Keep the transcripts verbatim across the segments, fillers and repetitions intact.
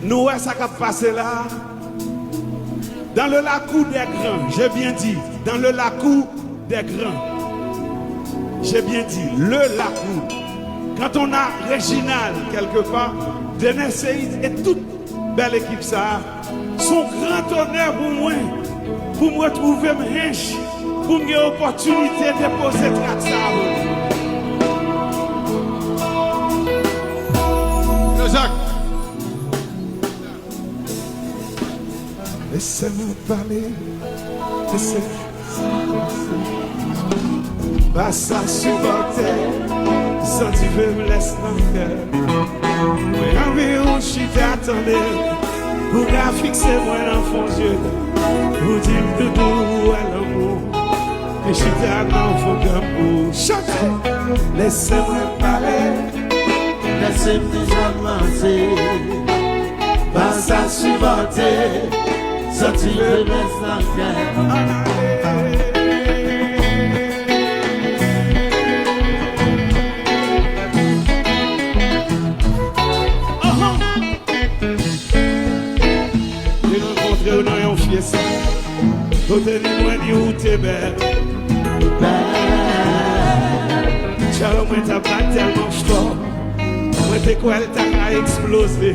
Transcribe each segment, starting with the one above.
Nou wè sa k ap pase la a? Dans le lakou des grands, j'ai bien dit, dans le lakou des grands. J'ai bien dit, le lakou. Quand on a Reginald quelque part, Denis Seyid et tout bèl ekip sa a, se yon gran onè pou mwen, pou m retwouve m Hench, pou m gen opòtinite depoze trak sa a pou nou. Yo, Zak. Lese mwen pale, lese. Basa sipòte, santi feblès nan kè. Mwen anvi yon chita tande, pou ka fikse mwen nan fon zye, pou di m toutou ou wè lanmou. Mwen chita nan fon kè m pou chante. Lese mwen pale, lese m di sa m panse. Basa sipòte, santi feblès nan kè. Te rankontre w nan yon fyesta. Kote li mwen di ou te bèl. Bèl. Kè mwen t ap bat tèlman fò. Mwen te kwè l ta ka eksploze.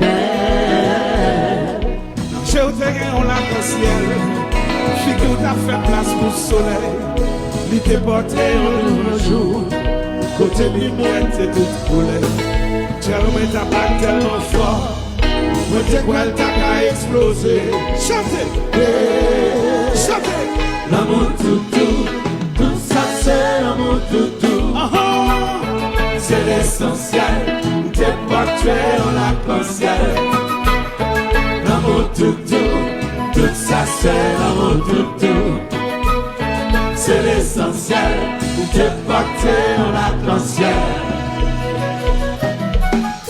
Bèl. Je w te gen yon lakansyèl. Figi w t ap fè plas pou solèy. Li te pòte yon lwanj ou. Kote li mwen te tout koulè. Kè mwen t ap bat tèlman fò. Mwen te kwè l ta ka eksploze. Chante! Chante! Lanmou toutou, tout sa se lanmou toutou. Ahan! Se lesansyèl, m te pòte yon lakansyèl. Lanmou toutou, tout sa se lanmou toutou. Se lesansyèl, m te pòte yon lakansyèl.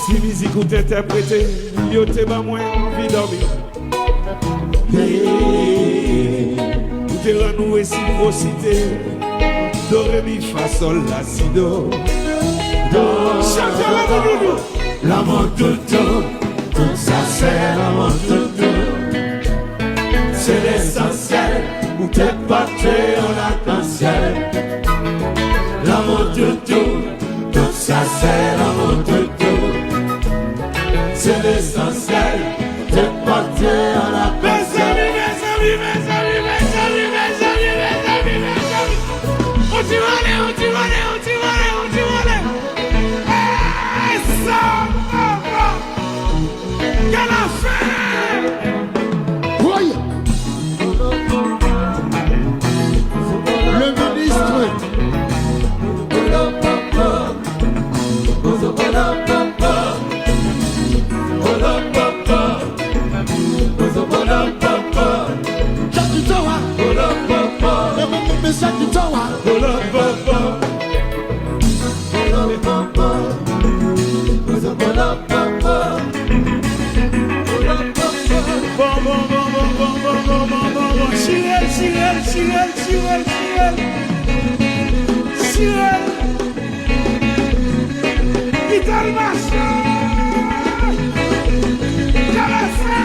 Ti mizik ou te entèprete, yo te ban mwen anvi dòmi. Ou te rann ou resipwosite. Do, re, mi, fa, sòl, la, si, do. Do. Chante lanmou toutou. Lanmou toutou. Tout sa se lanmou toutou. Se lesansyèl. Ou te pòte yon lakansyèl. Lanmou toutou. Tout sa se lanmou toutou. Se lesansyèl. Ou te pòte yon lakansyèl. Mezanmi, mezanmi, mezanmi, mezanmi, mezanmi, mezanmi, mezanmi. On ti vole, on ti vole, on ti vole, on ti vole. Ey, sa, papa. Quelle affaire! Woy! Le ministre. Chak ti tawa. Mwen, mwen, mwen, mwen, chak ti tawa. Bon, bon, bon, bon. Chire l, chire l, chire l, chire l, chire l. Chire l. Kite l mache. Karese.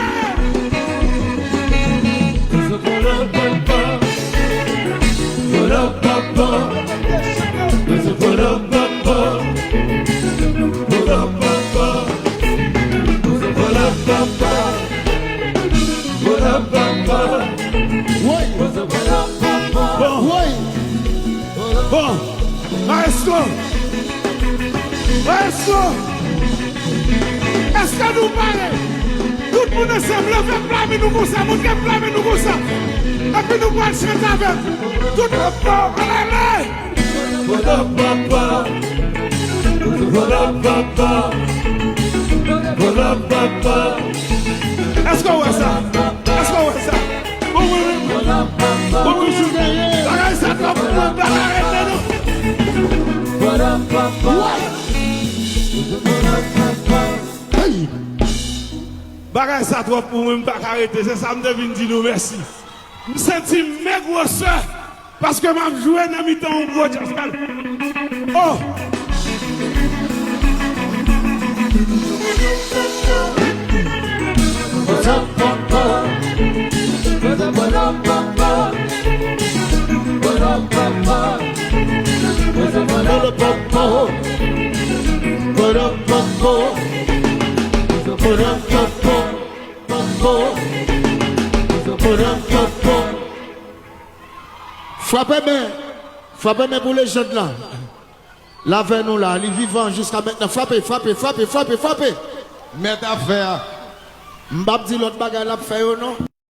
Woy. Bon. Woy. Bon. Maestro. Maestro. Èske nou pare? Tout moun ansanm, leve pla men nou konsa, monte pla men nou konsa. Epi nou pral chante avè l. Tout moun, ale, ale! Èske w wè sa? Èske w wè sa? Bon, wi, wi. Bon, wi, wi. Bagay sa twòp pou mwen, pa ka rete, non. Hey! Bagay sa twòp pou mwen, m pa ka rete. Se sa m te vin di nou mèsi. M santi m men gwosè paske m ap jwe nan mitan yon gwo djaz. Oh! Frape men, frape men pou lejand lan. L avè nou la, li vivan jiska mentnan. Frape, frape, frape, frape, frape. Mèt afè a. M p ap di lòt bagay l ap fè yo non.